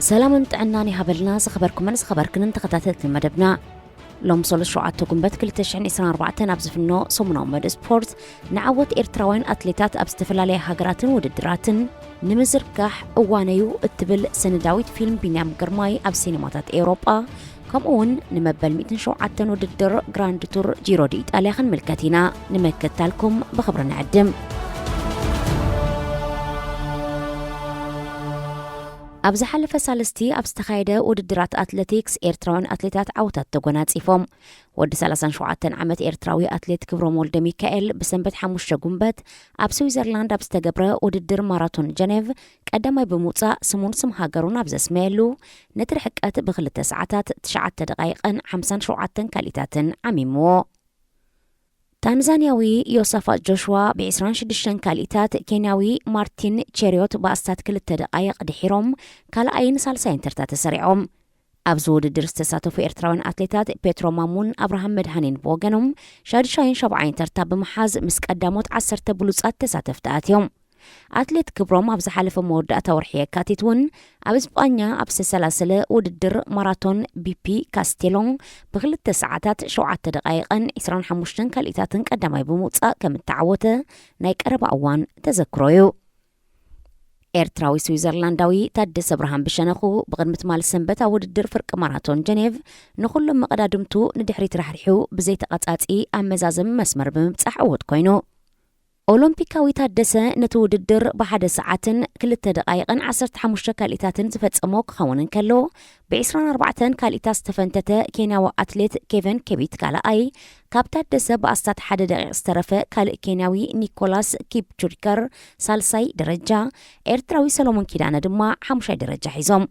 ሰላምን ጥዕናን ይሃበልና ዝኸበርኩምን ዝኸበርክንን ተኸታተልቲ መደብና። ሎም ሰሉስ ሸውዓተ ጉንበት ክልተ ሽሕን ዕስራን ኣርባዕተን ኣብ ዝፍኖ ሰሙናዊ መደብ ስፖርት፣ ንዓወት ኤርትራውያን ኣትሌታት ኣብ ዝተፈላለያ ሃገራትን ውድድራትን ንምዝርጋሕ እዋነዩ እትብል ሰነዳዊት ፊልም ቢንያም ግርማይ ኣብ ሲኔማታት ኤውሮጳ፣ ከምኡ እውን ንመበል ሚእትን ሸውዓተን ውድድር ግራንድ ቱር ጂሮ ዲ ኢጣልያ ክንምልከት ኢና። ንምክትታልኩም ብኽብሪ ንዕድም። ኣብ ዝሓለፈ ሳልስቲ ኣብ ዝተኻየደ ውድድራት ኣትሌቲክስ ኤርትራውያን ኣትሌታት ዓወታት ተጎናጺፎም። ወዲ ሰላሳን ሸውዓተን ዓመት ኤርትራዊ ኣትሌት ክብሮም ወልደ ሚካኤል ብሰንበት ሓሙሽተ ጉንበት ኣብ ስዊዘርላንድ ኣብ ዝተገብረ ውድድር ማራቶን ጀኔቭ ቀዳማይ ብምውጻእ ስሙን ስም ሃገሩን ኣብ ዘስመየሉ፣ ነቲ ርሕቀት ብክልተ ሰዓታት ትሽዓተ ደቓይቕን ሓምሳን ሸውዓተን ካሊታትን ዓሚምዎ። ታንዛንያዊ ዮሳፋት ጆሽዋ ብ ዕስራን ሽዱሽተን ካሊታት፣ ኬንያዊ ማርቲን ቼሪዮት ብኣስታት ክልተ ደቓይቕ ድሒሮም ካልኣይን ሳልሳይን ተርታ ተሰሪዖም። ኣብዚ ውድድር ዝተሳተፉ ኤርትራውያን ኣትሌታት ፔትሮ ማሙን ኣብርሃም መድሃኔን ብወገኖም ሻዱሻይን ሻብዓይን ተርታ ብምሓዝ ምስ ቀዳሞት ዓሰርተ ብሉጻት ተሳተፍቲ ኣትዮም። ኣትሌት ክብሮም ኣብ ዝሓለፈ መወዳእታ ወርሒ የካቲት እውን ኣብ እስጳኛ ኣብ ዝተሰላሰለ ውድድር ማራቶን ቢፒ ካስቴሎን ብክልተ ሰዓታት ሸውዓተ ደቓይቕን ዕስራን ሓሙሽተን ካልኢታትን ቀዳማይ ብምውጻእ ከም እተዓወተ ናይ ቀረባ እዋን ተዘክሮ እዩ። ኤርትራዊ ስዊዘርላንዳዊ ታደሰ ብርሃን ብሸነኹ ብቕድሚ ትማሊ ሰንበት ኣብ ውድድር ፍርቂ ማራቶን ጀኔቭ ንኹሎም መቐዳድምቱ ንድሕሪት ራሕሪሑ ብዘይተቐጻጺ ኣብ መዛዘሚ መስመር ብምብጻሕ ዕዉት ኮይኑ። ኦሎምፒካዊ ታደሰ ነቲ ውድድር ብሓደ ሰዓትን ክልተ ደቓይቕን ዓሰርተ ሓሙሽተ ካልኢታትን ዝፈጸሞ ክኸውን እንከሎ፣ ብ ዕስራን ኣርባዕተን ካልኢታት ዝተፈንተተ ኬንያዊ ኣትሌት ኬቨን ኬቢት ካልኣይ፣ ካብ ታደሰ ብኣስታት ሓደ ደቂቕ ዝተረፈ ካልእ ኬንያዊ ኒኮላስ ኪፕቹሪከር ሳልሳይ ደረጃ፣ ኤርትራዊ ሰሎሞን ኪዳነ ድማ ሓሙሻይ ደረጃ ሒዞም።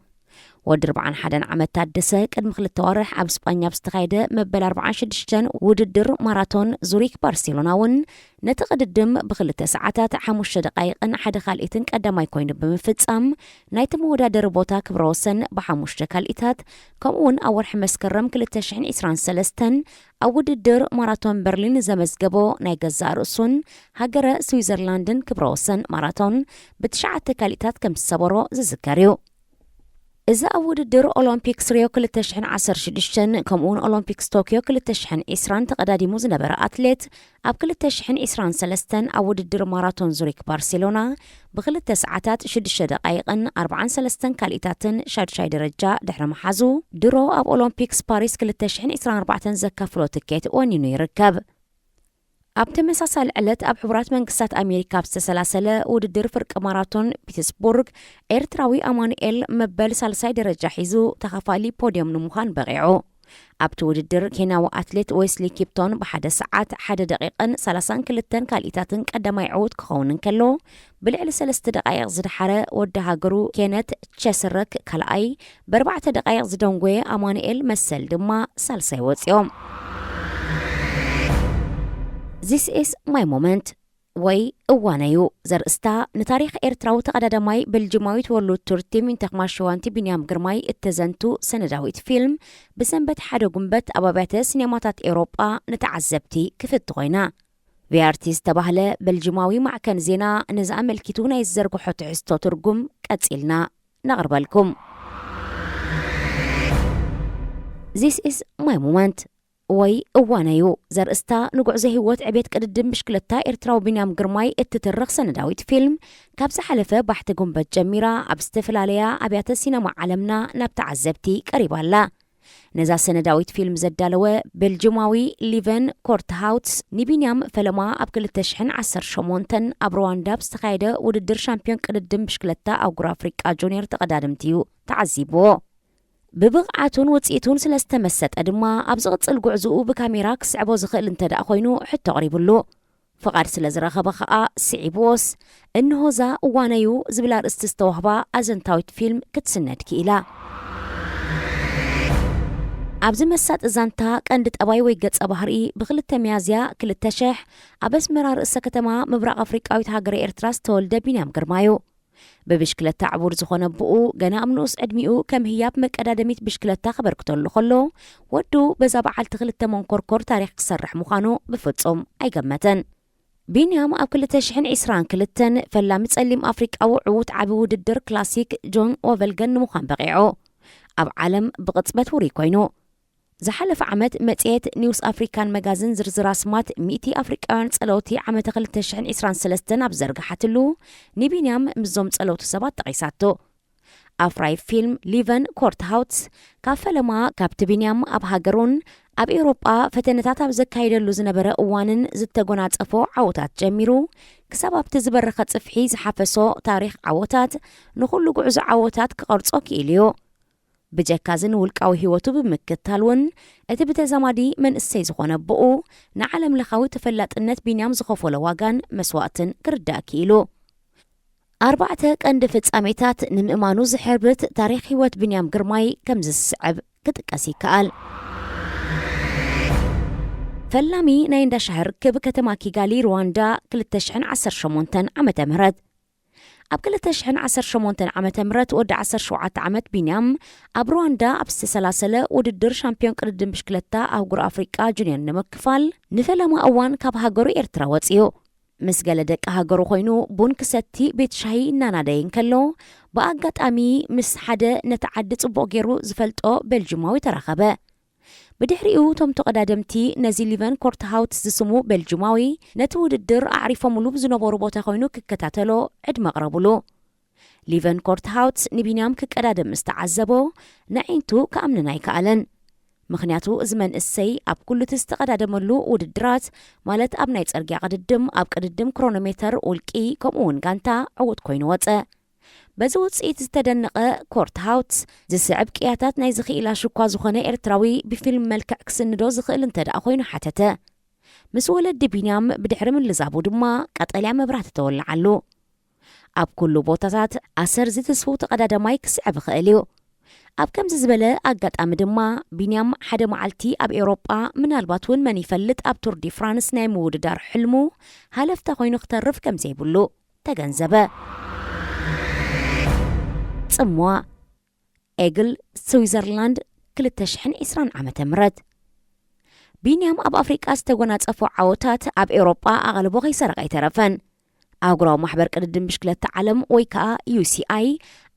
ወዲ ኣርባዓን ሓደን ዓመት ታደሰ ቅድሚ ክልተ ዋርሕ ኣብ ስጳኛ ኣብ ዝተኻየደ መበል ኣርባዓን ሽዱሽተን ውድድር ማራቶን ዙሪክ ባርሴሎና እውን ነቲ ቅድድም ብክልተ ሰዓታት ሓሙሽተ ደቓይቕን ሓደ ካልኢትን ቀዳማይ ኮይኑ ብምፍጻም ናይቲ መወዳደሪ ቦታ ክብረ ወሰን ብሓሙሽተ ካልኢታት፣ ከምኡ እውን ኣብ ወርሒ መስከረም ክልተ ሽሕን ዕስራን ሰለስተን ኣብ ውድድር ማራቶን በርሊን ዘመዝገቦ ናይ ገዛእ ርእሱን ሃገረ ስዊዘርላንድን ክብረ ወሰን ማራቶን ብትሽዓተ ካልኢታት ከም ዝሰበሮ ዝዝከር እዩ። እዚ ኣብ ውድድር ኦሎምፒክስ ሪዮ ክልተ ሽሕን ዓሰርተ ሽዱሽተን ከምኡውን ኦሎምፒክስ ቶክዮ ክልተ ሽሕን ዕስራን ተቐዳዲሙ ዝነበረ ኣትሌት፣ ኣብ ክልተ ሽሕን ዕስራን ሰለስተን ኣብ ውድድር ማራቶን ዙሪክ ባርሴሎና ብክልተ ሰዓታት ሽዱሽተ ደቓይቕን ኣርባዓን ሰለስተን ካልኢታትን ሻዱሻይ ደረጃ ድሕሪ ምሓዙ፣ ድሮ ኣብ ኦሎምፒክስ ፓሪስ ክልተ ሽሕን ዕስራን ኣርባዕተን ዘካፍሎ ትኬት ወኒኑ ይርከብ። ኣብ ተመሳሳሊ ዕለት ኣብ ሕቡራት መንግስታት ኣሜሪካ ኣብ ዝተሰላሰለ ውድድር ፍርቂ ማራቶን ፒትስቡርግ፣ ኤርትራዊ ኣማኑኤል መበል ሳልሳይ ደረጃ ሒዙ ተኻፋሊ ፖድዮም ንምዃን በቒዑ። ኣብቲ ውድድር ኬንያዊ ኣትሌት ዌስሊ ኪፕቶን ብሓደ ሰዓት ሓደ ደቂቕን ሰላሳን ክልተን ካልኢታትን ቀዳማይ ዕዉት ክኸውን እንከሎ፣ ብልዕሊ ሰለስተ ደቓይቕ ዝደሓረ ወዲ ሃገሩ ኬነት ቸስረክ ካልኣይ፣ ብኣርባዕተ ደቓይቕ ዝደንጎየ ኣማኑኤል መሰል ድማ ሳልሳይ ወፂኦም። This is my moment ወይ እዋነዩ ዘርእስታ ንታሪኽ ኤርትራዊ ተቐዳዳማይ በልጅማዊት ወርልድ ቱር ቲም ኢንተርማሽዋንቲ ቢንያም ግርማይ እተዘንቱ ሰነዳዊት ፊልም ብሰንበት ሓደ ጉንበት ኣብ ኣብያተ ሲኔማታት ኤውሮጳ ንተዓዘብቲ ክፍቲ ኮይና። ቪኣርቲ ዝተባህለ በልጅማዊ ማዕከን ዜና ነዚ ኣመልኪቱ ናይ ዝዘርግሖ ትሕዝቶ ትርጉም ቀጺልና ነቕርበልኩም። This is my moment ወይ እዋነዩ ዘርእስታ ንጉዕዞ ህይወት ዕቤት ቅድድም ብሽክለታ ኤርትራዊ ቢንያም ግርማይ እትትርኽ ሰነዳዊት ፊልም፣ ካብ ዝሓለፈ ባሕቲ ጉንበት ጀሚራ ኣብ ዝተፈላለያ ኣብያተ ሲነማ ዓለምና ናብ ተዓዘብቲ ቀሪባ ኣላ። ነዛ ሰነዳዊት ፊልም ዘዳለወ ቤልጅማዊ ሊቨን ኮርትሃውትስ፣ ንቢንያም ፈለማ ኣብ ክልተ ሽሕን ዓሰርተ ሸሞንተን ኣብ ሩዋንዳ ኣብ ዝተኻየደ ውድድር ሻምፒዮን ቅድድም ብሽክለታ ኣህጉር ኣፍሪቃ ጁኒየር ተቐዳድምቲ እዩ ተዓዚብዎ። ብብቕዓቱን ውጽኢቱን ስለ ዝተመሰጠ ድማ፣ ኣብ ዝቕጽል ጉዕዞኡ ብካሜራ ክስዕቦ ዝኽእል እንተ ደኣ ኮይኑ ሕቶ ኣቕሪቡሉ። ፍቓድ ስለ ዝረኸበ ኸኣ ስዒብዎስ፣ እንሆዛ እዋነዩ ዝብል ኣርእስቲ ዝተዋህባ ኣዘንታዊት ፊልም ክትስነድ ክኢላ። ኣብዚ መሳጢ ዛንታ ቀንዲ ጠባይ ወይ ገጸ ባህሪ ብክልተ ሚያዝያ ክልተ ሽሕ ኣብ ኣስመራ ርእሰ ከተማ ምብራቕ ኣፍሪቃዊት ሃገረ ኤርትራ ዝተወልደ ቢንያም ግርማ እዩ። ብብሽክለታ ዕቡር ዝኾነ ኣቦኡ፣ ገና ኣብ ንኡስ ዕድሚኡ ከም ህያብ መቀዳደሚት ብሽክለታ ከበርክተሉ ከሎ፣ ወዱ በዛ በዓልቲ ክልተ መንኮርኮር ታሪኽ ክሰርሕ ምዃኑ ብፍጹም ኣይገመተን። ቢንያም ኣብ ክልተ ሽሕን ዕስራን ክልተን ፈላሚ ጸሊም ኣፍሪቃዊ ዕዉት ዓቢ ውድድር ክላሲክ ጆን ኦቨልገን ንምዃን በቒዑ። ኣብ ዓለም ብቕጽበት ውሩይ ኮይኑ። ዝሓለፈ ዓመት መጽሔት ኒውስ ኣፍሪካን መጋዝን ዝርዝር ኣስማት ሚእቲ ኣፍሪቃውያን ጸለውቲ ዓመተ ክልተ ሽሕን ዕስራን ሰለስተን ኣብ ዘርግሓትሉ፣ ንቢንያም ምስዞም ጸለውቲ ሰባት ጠቒሳቶ። ኣፍራይ ፊልም ሊቨን ኮርትሃውትስ ካብ ፈለማ ካብቲ ቢንያም ኣብ ሃገሩን ኣብ ኤውሮጳ ፈተነታት ኣብ ዘካየደሉ ዝነበረ እዋንን ዝተጎናጸፎ ዓወታት ጀሚሩ፣ ክሳብ ኣብቲ ዝበረኸ ጽፍሒ ዝሓፈሶ ታሪኽ ዓወታት፣ ንኹሉ ጉዕዞ ዓወታት ክቐርጾ ክኢሉ እዩ። ብጀካዚ ንውልቃዊ ህይወቱ ብምክትታል እውን፣ እቲ ብተዛማዲ መንእሰይ ዝኾነ ኣቦኡ፣ ንዓለም ለኻዊ ተፈላጥነት ቢንያም ዝኸፈሎ ዋጋን መስዋእትን ክርዳእ ክኢሉ። ኣርባዕተ ቀንዲ ፍጻሜታት ንምእማኑ ዝሕርብት ታሪኽ ህይወት ቢንያም ግርማይ ከምዚ ዝስዕብ ክጥቀስ ይከኣል። ፈላሚ ናይ እንዳ ሻሂ ርክብ ከተማ ኪጋሊ፣ ሩዋንዳ፣ ክልተ ሽሕን ዓሰርተ ሸሞንተን ዓመተ ምህረት። ኣብ ክልተ ሽሕን ዓሰርተ ሸሞንተን ዓመተ ምህረት ወዲ ዓሰርተ ሸውዓተ ዓመት ቢንያም ኣብ ሩዋንዳ ኣብ ዝተሰላሰለ ውድድር ሻምፒዮን ቅድድም ብሽክለታ ኣህጉር ኣፍሪቃ ጁንየር ንምክፋል ንፈለማ እዋን ካብ ሃገሩ ኤርትራ ወጺኡ። ምስ ገለ ደቂ ሃገሩ ኮይኑ ቡን ክሰቲ ቤት ሻሂ እናናደየ እንከሎ፣ ብኣጋጣሚ ምስ ሓደ ነቲ ዓዲ ጽቡቕ ገይሩ ዝፈልጦ ቤልጅማዊ ተራኸበ። ብድሕሪኡ እቶም ተቐዳደምቲ ነዚ ሊቨን ኮርትሃውትስ ዝስሙ ቤልጅማዊ ነቲ ውድድር ኣዕሪፎምሉ ብዝነበሩ ቦታ ኮይኑ ክከታተሎ ዕድመ ኣቕረቡሉ። ሊቨን ኮርትሃውትስ ንቢንያም ክቀዳደም ምስ ተዓዘቦ፣ ንዒንቱ ክኣምንን ኣይከኣለን። ምኽንያቱ እዚ መንእሰይ ኣብ ኩሉ እቲ ዝተቐዳደመሉ ውድድራት፣ ማለት ኣብ ናይ ጽርግያ ቅድድም፣ ኣብ ቅድድም ክሮኖሜተር፣ ውልቂ፣ ከምኡ እውን ጋንታ ዕዉት ኮይኑ ወጸ። በዚ ውጽኢት ዝተደነቐ ኮርትሃውትስ፣ ዝስዕብ ቅያታት ናይዚ ክኢላ ሽኳ ዝኾነ ኤርትራዊ ብፊልም መልክዕ ክስንዶ ዝኽእል እንተ ደኣ ኮይኑ ሓተተ። ምስ ወለዲ ቢንያም ብድሕሪ ምልዛቡ ድማ ቀጠልያ መብራህቲ ተወልዓሉ። ኣብ ኩሉ ቦታታት ኣሰር ዝትስፉ ተቐዳዳማይ ክስዕብ ይኽእል እዩ። ኣብ ከምዚ ዝበለ ኣጋጣሚ ድማ ቢንያም ሓደ መዓልቲ ኣብ ኤውሮጳ፣ ምናልባት እውን መን ይፈልጥ ኣብ ቱር ዲ ፍራንስ ናይ ምውድዳር ሕልሙ ሃለፍታ ኮይኑ ክተርፍ ከም ዘይብሉ ተገንዘበ። ጽምዋ ኤግል፣ ስዊዘርላንድ፣ ክልተ ሽሕን ዕስራን ዓመተ ምህረት። ቢንያም ኣብ ኣፍሪቃ ዝተጎናጸፎ ዓወታት ኣብ ኤውሮጳ ኣቓልቦ ከይሰረቐ ኣይተረፈን። ኣህጉራዊ ማሕበር ቅድድም ብሽክለታ ዓለም ወይ ከኣ ዩ ሲ ኣይ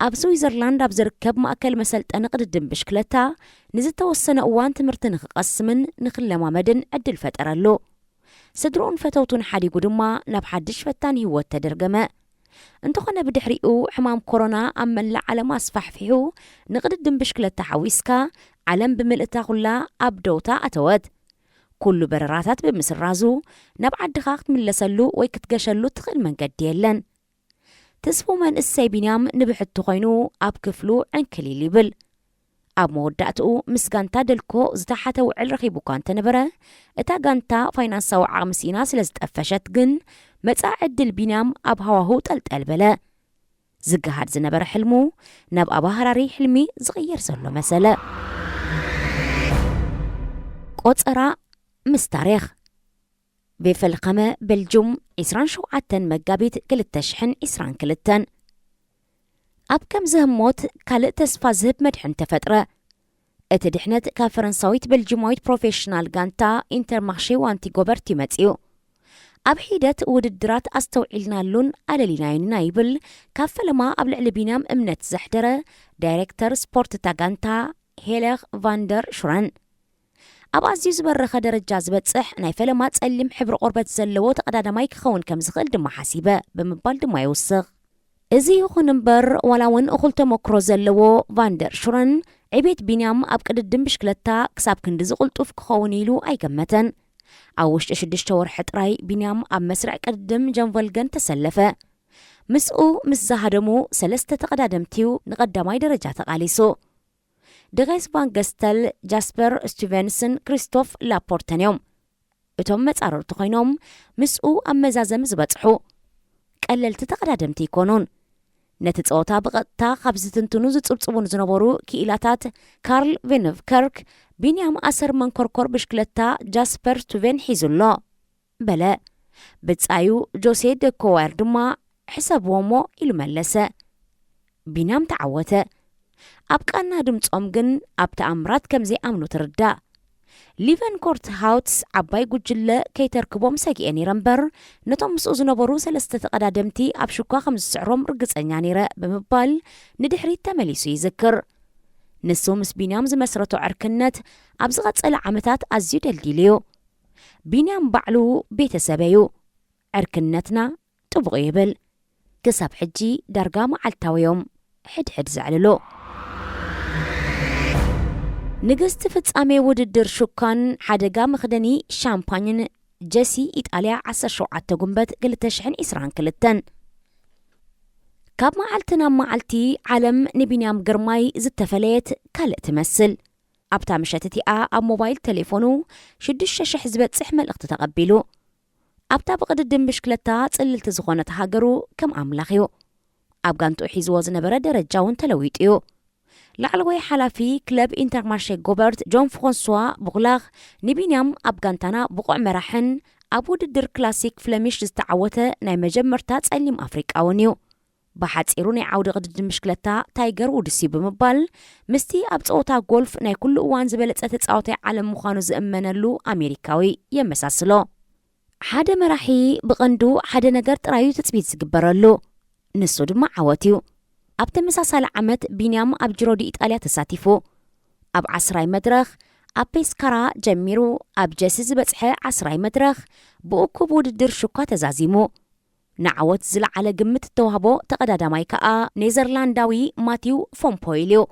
ኣብ ስዊዘርላንድ ኣብ ዝርከብ ማእከል መሰልጠኒ ቅድድም ብሽክለታ ንዝተወሰነ እዋን ትምህርቲ ንኽቐስምን ንኽለማመድን ዕድል ፈጠረሉ። ስድርኡን ፈተውቱን ሓዲጉ ድማ ናብ ሓድሽ ፈታኒ ህይወት ተደርገመ። እንተኾነ ብድሕሪኡ ሕማም ኮሮና ኣብ መላእ ዓለም ኣስፋሕፊሑ፣ ንቕድድም ብሽክለታ ሓዊስካ ዓለም ብምልእታ ኩላ ኣብ ደውታ ኣተወት። ኩሉ በረራታት ብምስራዙ፣ ናብ ዓድኻ ክትምለሰሉ ወይ ክትገሸሉ እትኽእል መንገዲ የለን። ትስፉው መንእሰይ ቢንያም ንብሕቲ ኮይኑ ኣብ ክፍሉ ዕንክሊል ይብል። ኣብ መወዳእትኡ ምስ ጋንታ ደልኮ ዝተሓተ ውዕል ረኺቡ እኳ እንተነበረ፣ እታ ጋንታ ፋይናንሳዊ ዓቕሚ ስኢና ስለ ዝጠፈሸት ግን፣ መጻኢ ዕድል ቢንያም ኣብ ሃዋህው ጠልጠል በለ። ዝገሃድ ዝነበረ ሕልሙ ናብ ኣባህራሪ ሕልሚ ዝቕየር ዘሎ መሰለ። ቆጸራ ምስ ታሪኽ። ቬፈልኸመ፣ ቤልጁም፣ ዕስራን ሸውዓተን መጋቢት ክልተ ሽሕን ዕስራን ክልተን። ኣብ ከምዚ ህሞት ካልእ ተስፋ ዝህብ መድሕን ተፈጥረ። እቲ ድሕነት ካብ ፈረንሳዊት ቤልጅማዊት ፕሮፌሽናል ጋንታ ኢንተርማርሼ ዋንቲ ጎበርቲ መጺኡ። ኣብ ሒደት ውድድራት ኣስተውዒልናሉን ኣለሊናዮን ኢና ይብል ካብ ፈለማ ኣብ ልዕሊ ቢንያም እምነት ዘሕደረ ዳይሬክተር ስፖርት እታ ጋንታ ሄለር ቫንደር ሹረን። ኣብ ኣዝዩ ዝበረኸ ደረጃ ዝበጽሕ ናይ ፈለማ ጸሊም ሕብሪ ቆርበት ዘለዎ ተቐዳዳማይ ክኸውን ከም ዝኽእል ድማ ሓሲበ ብምባል ድማ ይውስኽ። እዚ ይኹን እምበር፣ ዋላ እውን እኹል ተመክሮ ዘለዎ ቫንደር ሹረን፣ ዕቤት ቢንያም ኣብ ቅድድም ብሽክለታ ክሳብ ክንድዚ ቅልጡፍ ክኸውን ኢሉ ኣይገመተን። ኣብ ውሽጢ ሽዱሽተ ወርሒ ጥራይ ቢንያም ኣብ መስርዕ ቅድድም ጀምቮልገን ተሰለፈ። ምስኡ ምስ ዝሃደሙ ሰለስተ ተቐዳደምቲ እዩ ንቐዳማይ ደረጃ ተቓሊሱ። ድሬስ ቫን ገስተል፣ ጃስፐር ስቲቨንስን ክሪስቶፍ ላፖርተን እዮም እቶም መጻረርቲ ኮይኖም ምስኡ ኣብ መዛዘሚ ዝበጽሑ። ቀለልቲ ተቐዳደምቲ ኣይኮኑን። ነቲ ጸወታ ብቐጥታ ካብ ዝትንትኑ ዝጽብጽቡን ዝነበሩ ክኢላታት ካርል ቬነቭከርክ፣ ቢንያም ኣሰር መንኮርኮር ብሽክለታ ጃስፐር ስቱቬን ሒዙ ኣሎ በለ። ብጻዩ ጆሴ ደኮዋየር ድማ ሕሰብዎ እሞ ኢሉ መለሰ። ቢንያም ተዓወተ። ኣብ ቃና ድምጾም ግን ኣብ ተኣምራት ከም ዘይኣምኑ ትርዳእ። ሊቨንኮርት ሃውትስ ዓባይ ጉጅለ ከይተርክቦም ሰጊኤ ነይረ እምበር፣ ነቶም ምስኡ ዝነበሩ ሰለስተ ተቐዳደምቲ ኣብ ሽኳ ከም ዝስዕሮም ርግጸኛ ነይረ ብምባል ንድሕሪት ተመሊሱ ይዝክር። ንሱ ምስ ቢንያም ዝመስረቶ ዕርክነት ኣብ ዝቐጸለ ዓመታት ኣዝዩ ደልዲሉ እዩ። ቢንያም ባዕሉ ቤተሰበይ እዩ። ዕርክነትና ጥቡቕ ይብል። ክሳብ ሕጂ ዳርጋ መዓልታዊ እዮም ሕድሕድ ዘዕልሉ። ንግስቲ ፍጻሜ ውድድር ሹካን ሓደጋ መኽደኒ ሻምፓኝን ጀሲ ኢጣልያ ዓሰርተ ሸውዓተ ጉንበት ክልተ ሽሕን ዕስራን ክልተን። ካብ መዓልቲ ናብ መዓልቲ ዓለም ንቢንያም ግርማይ ዝተፈለየት ካልእ ትመስል። ኣብታ ምሸት እቲኣ ኣብ ሞባይል ተሌፎኑ ሽዱሽተ ሽሕ ዝበጽሕ መልእኽቲ ተቐቢሉ። ኣብታ ብቕድድም ብሽክለታ ጽልልቲ ዝኾነት ሃገሩ ከም ኣምላኽ እዩ። ኣብ ጋንትኡ ሒዝዎ ዝነበረ ደረጃ እውን ተለዊጡ እዩ። ላዕለዋይ ሓላፊ ክለብ ኢንተርማርሼ ጎበርት ጆን ፍራንስዋ ቡግላኽ ንቢንያም ኣብ ጋንታና ብቑዕ መራሕን ኣብ ውድድር ክላሲክ ፍለሚሽ ዝተዓወተ ናይ መጀመርታ ጸሊም ኣፍሪቃውን እዩ። ብሓጺሩ ናይ ዓውዲ ቅድድም ብሽክለታ ታይገር ውድስ እዩ ብምባል ምስቲ ኣብ ጸወታ ጎልፍ ናይ ኩሉ እዋን ዝበለጸ ተጻዋታይ ዓለም ምዃኑ ዝእመነሉ ኣሜሪካዊ የመሳስሎ። ሓደ መራሒ ብቐንዱ ሓደ ነገር ጥራዩ ትጽቢት ዝግበረሉ፣ ንሱ ድማ ዓወት እዩ። ኣብ ተመሳሳሊ ዓመት ቢንያም ኣብ ጂሮ ዲ ኢጣልያ ተሳቲፉ። ኣብ ዓስራይ መድረኽ ኣብ ፔስካራ ጀሚሩ ኣብ ጀሲ ዝበጽሐ ዓስራይ መድረኽ ብእኩብ ውድድር ሽኳ ተዛዚሙ። ንዓወት ዝለዓለ ግምት እተዋህቦ ተቐዳዳማይ ከኣ ኔዘርላንዳዊ ማቲው ፎምፖይል እዩ።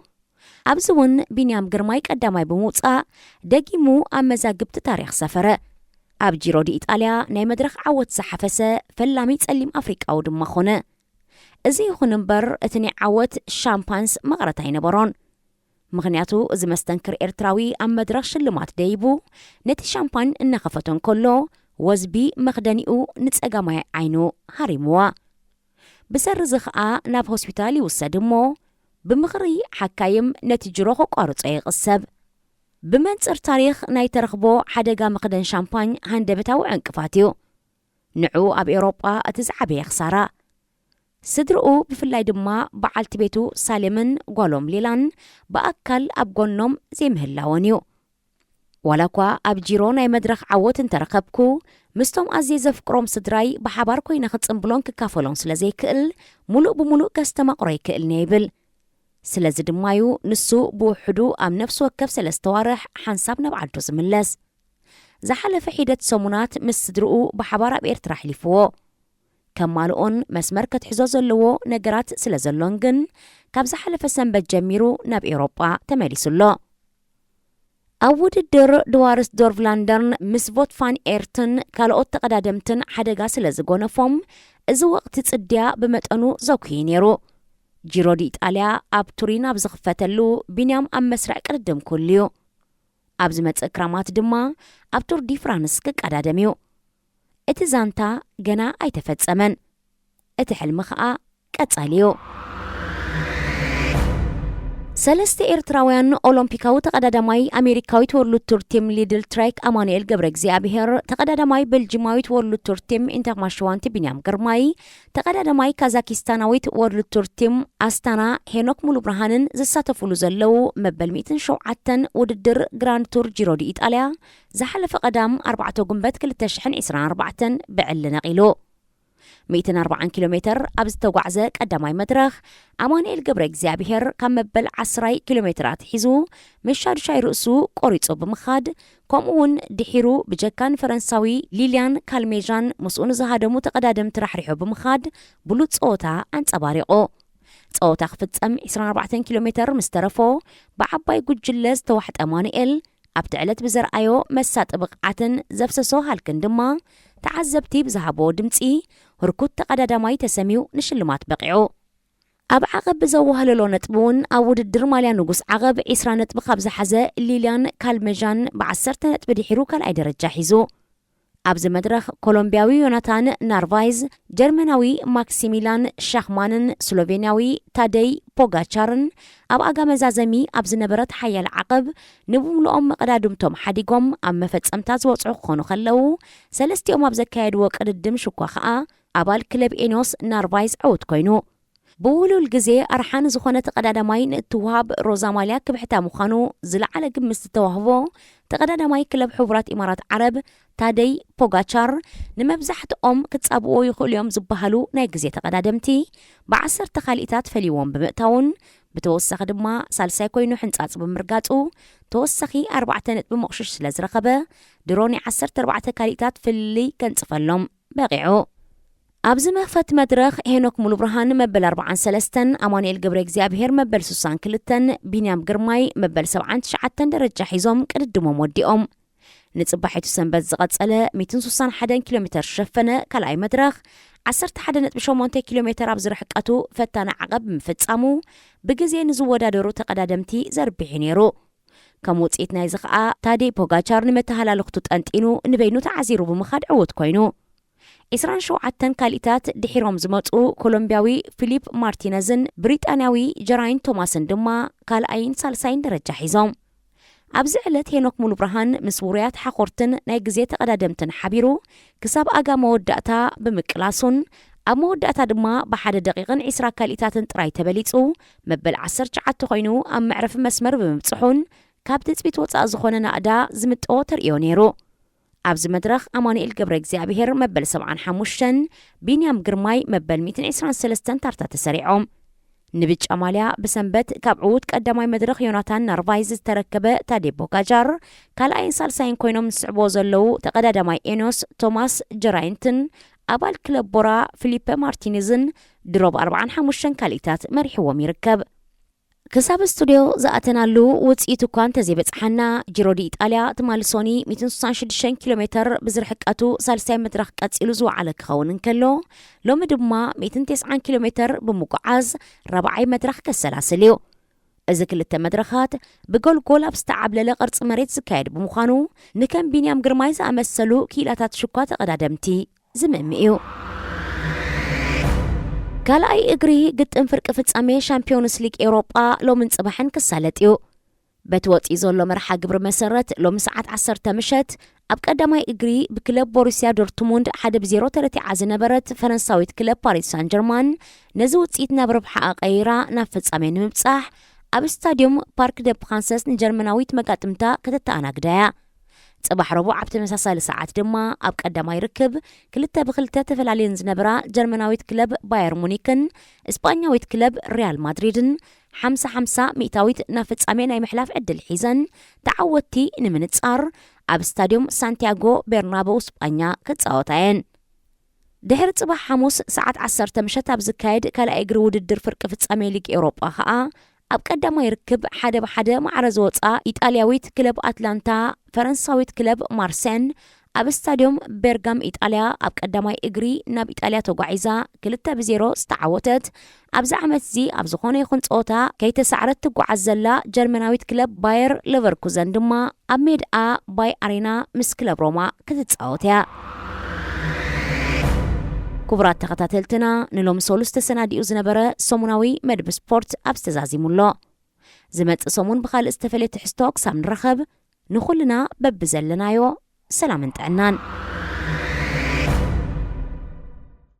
ኣብዚ እውን ቢንያም ግርማይ ቀዳማይ ብምውጻእ ደጊሙ ኣብ መዛግብቲ ታሪኽ ሰፈረ። ኣብ ጂሮ ዲ ኢጣልያ ናይ መድረኽ ዓወት ዝሓፈሰ ፈላሚ ጸሊም ኣፍሪቃዊ ድማ ኾነ። እዚ ይኹን እምበር እቲ ናይ ዓወት ሻምፓንስ መቐረት ኣይነበሮን። ምኽንያቱ እዚ መስተንክር ኤርትራዊ ኣብ መድረኽ ሽልማት ደይቡ ነቲ ሻምፓን እናኸፈቶ እንከሎ ወዝቢ መኽደኒኡ ንጸጋማይ ዓይኑ ሃሪምዋ። ብሰሪ እዚ ኸኣ ናብ ሆስፒታል ይውሰድ እሞ ብምኽሪ ሓካይም ነቲ ጅሮ ከቋርጾ ይቕሰብ። ብመንጽር ታሪኽ ናይ ተረኽቦ ሓደጋ መኽደን ሻምፓኝ ሃንደበታዊ ዕንቅፋት እዩ። ንዕኡ ኣብ ኤውሮጳ እቲ ዝዓበየ ክሳራ። ስድርኡ ብፍላይ ድማ በዓልቲ ቤቱ ሳሌምን ጓሎም ሌላን ብኣካል ኣብ ጎኖም ዘይምህላወን እዩ። ዋላ እኳ ኣብ ጂሮ ናይ መድረኽ ዓወት እንተረኸብኩ፣ ምስቶም ኣዝየ ዘፍቅሮም ስድራይ ብሓባር ኮይነ ክጽንብሎን ክካፈሎን ስለ ዘይክእል፣ ሙሉእ ብሙሉእ ከስተማቕሮ ኣይክእልን እየ ይብል። ስለዚ ድማ እዩ ንሱ ብውሕዱ ኣብ ነፍሲ ወከፍ ሰለስተ ዋርሕ ሓንሳብ ናብ ዓዱ ዝምለስ። ዝሓለፈ ሒደት ሰሙናት ምስ ስድርኡ ብሓባር ኣብ ኤርትራ ኣሕሊፍዎ። ከማልኦን መስመር ከትሕዞ ዘለዎ ነገራት ስለ ዘሎን ግን፣ ካብ ዝሓለፈ ሰንበት ጀሚሩ ናብ ኤውሮጳ ተመሊሱ ኣሎ። ኣብ ውድድር ድዋርስ ዶርቭላንደርን ምስ ቮት ፋን ኤርትን ካልኦት ተቐዳደምትን ሓደጋ ስለ ዝጎነፎም፣ እዚ ወቕቲ ጽድያ ብመጠኑ ዘኩዩ ነይሩ። ጂሮ ዲ ኢጣልያ ኣብ ቱሪን ኣብ ዝኽፈተሉ፣ ቢንያም ኣብ መስርዕ ቅድድም ክህሉ እዩ። ኣብ ዝመጽእ ክራማት ድማ ኣብ ቱር ዲ ፍራንስ ክቀዳደም እዩ። እቲ ዛንታ ገና ኣይተፈጸመን። እቲ ሕልሚ ኸኣ ቀጻሊ እዩ። ሰለስተ ኤርትራውያን ኦሎምፒካዊ ተቐዳዳማይ ኣሜሪካዊት ወርልድ ቱር ቲም ሊድል ትራይክ ኣማኑኤል ገብረ እግዚኣብሔር፣ ተቐዳዳማይ በልጂማዊት ወርልድ ቱር ቲም ኢንተርማሽዋንቲ ቢንያም ግርማይ፣ ተቐዳዳማይ ካዛኪስታናዊት ወርልድ ቱር ቲም ኣስታና ሄኖክ ሙሉብርሃንን ዝሳተፉሉ ዘለዉ መበል ሚእትን ሸውዓተን ውድድር ግራንድ ቱር ጂሮ ዲ ኢጣልያ ዝሓለፈ ቀዳም ኣርባዕተ ጉንበት ክልተ ሽሕን ዕስራን ኣርባዕተን ብዕሊ ነቒሉ። ሚእትን ኣርባዓን ኪሎ ሜተር ኣብ ዝተጓዕዘ ቀዳማይ መድረኽ፣ ኣማኑኤል ገብረ እግዚኣብሔር ካብ መበል ዓስራይ ኪሎ ሜተር ኣትሒዙ ምስ ሻዱሻይ ርእሱ ቆሪጹ ብምኻድ፣ ከምኡ እውን ድሒሩ ብጀካ ንፈረንሳዊ ሊልያን ካልሜዣን ምስኡ ንዝሃደሙ ተቐዳደምቲ ራሕሪሑ ብምኻድ ብሉጽ ጸወታ ኣንጸባሪቑ። ጸወታ ክፍጸም ዕስራን ኣርባዕተን ኪሎ ሜተር ምስ ተረፎ፣ ብዓባይ ጉጅለ ዝተዋሕጠ ኣማኑኤል ኣብቲ ዕለት ብዘርኣዮ መሳጢ ብቕዓትን ዘፍሰሶ ሃልክን ድማ ተዓዘብቲ ብዝሃብዎ ድምጺ ህርኩት ተቐዳዳማይ ተሰምዩ ንሽልማት በቒዑ። ኣብ ዓቐብ ብዘዋህለሎ ነጥቢ እውን ኣብ ውድድር ማልያ ንጉስ ዓቐብ ዕስራ ነጥቢ ካብ ዝሓዘ ሊልያን ካልመዣን ብዓሰርተ ነጥቢ ድሒሩ ካልኣይ ደረጃ ሒዙ። ኣብዚ መድረኽ ኮሎምብያዊ ዮናታን ናርቫይዝ፣ ጀርመናዊ ማክሲሚላን ሻኽማንን ስሎቬንያዊ ታደይ ፖጋቻርን ኣብ ኣጋ መዛዘሚ ኣብ ዝነበረት ሓያል ዓቐብ ንብምልኦም መቐዳድምቶም ሓዲጎም ኣብ መፈጸምታ ዝበጽሑ ክኾኑ ከለዉ፣ ሰለስቲኦም ኣብ ዘካየድዎ ቅድድም ሽኳ ኸኣ ኣባል ክለብ ኤኖስ ናርቫይዝ ዕዉት ኮይኑ። ብውሉል ግዜ ኣርሓ ንዝኾነ ተቐዳዳማይ ንእትወሃብ ሮዛ ማልያ ክብሕታ ምዃኑ ዝለዓለ ግምት ዝተዋህቦ ተቐዳዳማይ ክለብ ሕቡራት ኢማራት ዓረብ ታደይ ፖጋቻር፣ ንመብዛሕትኦም ክጻብዎ ይኽእሉ እዮም ዝበሃሉ ናይ ግዜ ተቐዳደምቲ ብዓሰርተ ካልኢታት ፈልይዎም ብምእታውን ብተወሳኺ ድማ ሳልሳይ ኮይኑ ሕንጻጽ ብምርጋጹ ተወሳኺ ኣርባዕተ ነጥቢ መቑሽሽ ስለ ዝረኸበ ድሮ ናይ ዓሰርተ ኣርባዕተ ካልኢታት ፍልልይ ከንጽፈሎም በቒዑ። ኣብዚ መኽፈቲ መድረኽ ሄኖክ ሙሉብርሃን መበል ኣርባዓን ሰለስተን፣ ኣማኑኤል ገብረ እግዚኣብሄር መበል ስሳን ክልተን፣ ቢንያም ግርማይ መበል ሰብዓን ትሽዓተን ደረጃ ሒዞም ቅድድሞም ወዲኦም። ንጽባሒቱ ሰንበት ዝቐጸለ ሚእትን ስሳን ሓደን ኪሎ ሜተር ዝሸፈነ ካልኣይ መድረኽ ዓሰርተ ሓደ ነጥቢ ሸሞንተ ኪሎ ሜተር ኣብ ዝርሕቀቱ ፈታኒ ዓቐብ ብምፍጻሙ ብግዜ ንዝወዳደሩ ተቐዳደምቲ ዘርቢሑ ነይሩ። ከም ውጽኢት ናይዚ ኸኣ ታዴ ፖጋቻር ንመተሃላልኽቱ ጠንጢኑ ንበይኑ ተዓዚሩ ብምኻድ ዕዉት ኮይኑ። ዕስራን ሸውዓተን ካልኢታት ድሒሮም ዝመጹ ኮሎምቢያዊ ፊሊፕ ማርቲነዝን ብሪጣንያዊ ጀራይን ቶማስን ድማ ካልኣይን ሳልሳይን ደረጃ ሒዞም። ኣብዚ ዕለት ሄኖክ ሙሉብርሃን ምስ ውሩያት ሓኾርትን ናይ ግዜ ተቐዳደምትን ሓቢሩ ክሳብ ኣጋ መወዳእታ ብምቅላሱን ኣብ መወዳእታ ድማ ብሓደ ደቂቕን ዕስራ ካልኢታትን ጥራይ ተበሊጹ መበል ዓሰርተ ትሽዓተ ኮይኑ ኣብ መዕረፊ መስመር ብምብጽሑን ካብ ትጽቢት ወጻኢ ዝኾነ ናእዳ ዝምጠዎ ተርእዮ ነይሩ። ኣብዚ መድረኽ ኣማኑኤል ገብረ እግዚኣብሄር መበል ሰብዓን ሓሙሽተን፣ ቢንያም ግርማይ መበል ሚእትን ዕስራን ሰለስተን ታርታ ተሰሪዖም። ንብጫ ማልያ ብሰንበት ካብ ዕዉት ቀዳማይ መድረኽ ዮናታን ናርቫይዝ ዝተረከበ ታዴ ቦጋጃር ካልኣይን ሳልሳይን ኮይኖም ዝስዕብዎ ዘለዉ ተቐዳዳማይ ኤኖስ ቶማስ ጀራይንትን ኣባል ክለብ ቦራ ፊሊፐ ማርቲኒዝን ድሮ ብኣርባዓን ሓሙሽተን ካልኢታት መሪሕዎም ይርከብ። ክሳብ ስቱድዮ ዝኣተናሉ ውጽኢት እኳ እንተዘይበጽሓና፣ ጂሮ ዲ ኢጣልያ ትማሊ ሶኒ ሚእትን ስሳን ሽዱሽተን ኪሎ ሜተር ብዝርሕቀቱ ሳልሳይ መድረኽ ቀጺሉ ዝወዓለ ክኸውን እንከሎ፣ ሎሚ ድማ ሚእትን ተስዓን ኪሎ ሜተር ብምጉዓዝ ራብዓይ መድረኽ ከሰላስል እዩ። እዚ ክልተ መድረኻት ብጎልጎል ኣብ ዝተዓብለለ ቅርጺ መሬት ዝካየድ ብምዃኑ፣ ንከም ቢንያም ግርማይ ዝኣመሰሉ ክኢላታት ሽኳ ተቐዳደምቲ ዝምእሚ እዩ። ካልኣይ እግሪ ግጥም ፍርቂ ፍጻሜ ሻምፒዮንስ ሊግ ኤውሮጳ ሎምን ጽባሕን ክሳለጥ እዩ። በቲ ወጺኡ ዘሎ መርሓ ግብሪ መሰረት፣ ሎሚ ሰዓት ዓሰርተ ምሸት ኣብ ቀዳማይ እግሪ ብክለብ ቦሩስያ ዶርትሙንድ ሓደ ብዜሮ ተረቲዓ ዝነበረት ፈረንሳዊት ክለብ ፓሪስ ሳን ጀርማን ነዚ ውጽኢት ናብ ረብሓኣ ቀይራ ናብ ፍጻሜ ንምብጻሕ ኣብ ስታድዮም ፓርክ ደ ፕራንሰስ ንጀርመናዊት መጋጥምታ ከተተኣናግዳ እያ። ጽባሕ ረቡዕ ኣብ ተመሳሳሊ ሰዓት ድማ ኣብ ቀዳማይ ርክብ ክልተ ብክልተ ተፈላልየን ዝነበራ ጀርመናዊት ክለብ ባየር ሙኒክን እስጳኛዊት ክለብ ሪያል ማድሪድን ሓምሳ ሓምሳ ሚእታዊት ናብ ፍጻሜ ናይ ምሕላፍ ዕድል ሒዘን ተዓወትቲ ንምንጻር ኣብ ስታድዮም ሳንቲያጎ ቤርናበው እስጳኛ ክጻወታ እየን። ድሕሪ ጽባሕ ሓሙስ ሰዓት ዓሰርተ ምሸት ኣብ ዝካየድ ካልኣይ እግሪ ውድድር ፍርቂ ፍጻሜ ሊግ ኤውሮጳ ኸኣ ኣብ ቀዳማይ ርክብ ሓደ ብሓደ ማዕረ ዝወጻ ኢጣልያዊት ክለብ ኣትላንታ ፈረንሳዊት ክለብ ማርሴን ኣብ ስታድዮም ቤርጋም ኢጣልያ ኣብ ቀዳማይ እግሪ ናብ ኢጣልያ ተጓዒዛ ክልተ ብዜሮ ዝተዓወተት፣ ኣብዚ ዓመት እዚ ኣብ ዝኾነ ይኹን ጸወታ ከይተሳዕረት ትጓዓዝ ዘላ ጀርመናዊት ክለብ ባየር ሌቨርኩዘን ድማ ኣብ ሜድኣ ባይ ኣሬና ምስ ክለብ ሮማ ክትጻወት እያ። ክቡራት ተኸታተልትና፣ ንሎሚ ሰሉስ ተሰናዲኡ ዝነበረ ሰሙናዊ መድብ ስፖርት ኣብዚ ተዛዚሙ ኣሎ። ዝመጽእ ሰሙን ብኻልእ ዝተፈልየ ትሕዝቶ ክሳብ ንራኸብ፣ ንኹልና በብዘለናዮ ሰላምን ጥዕናን።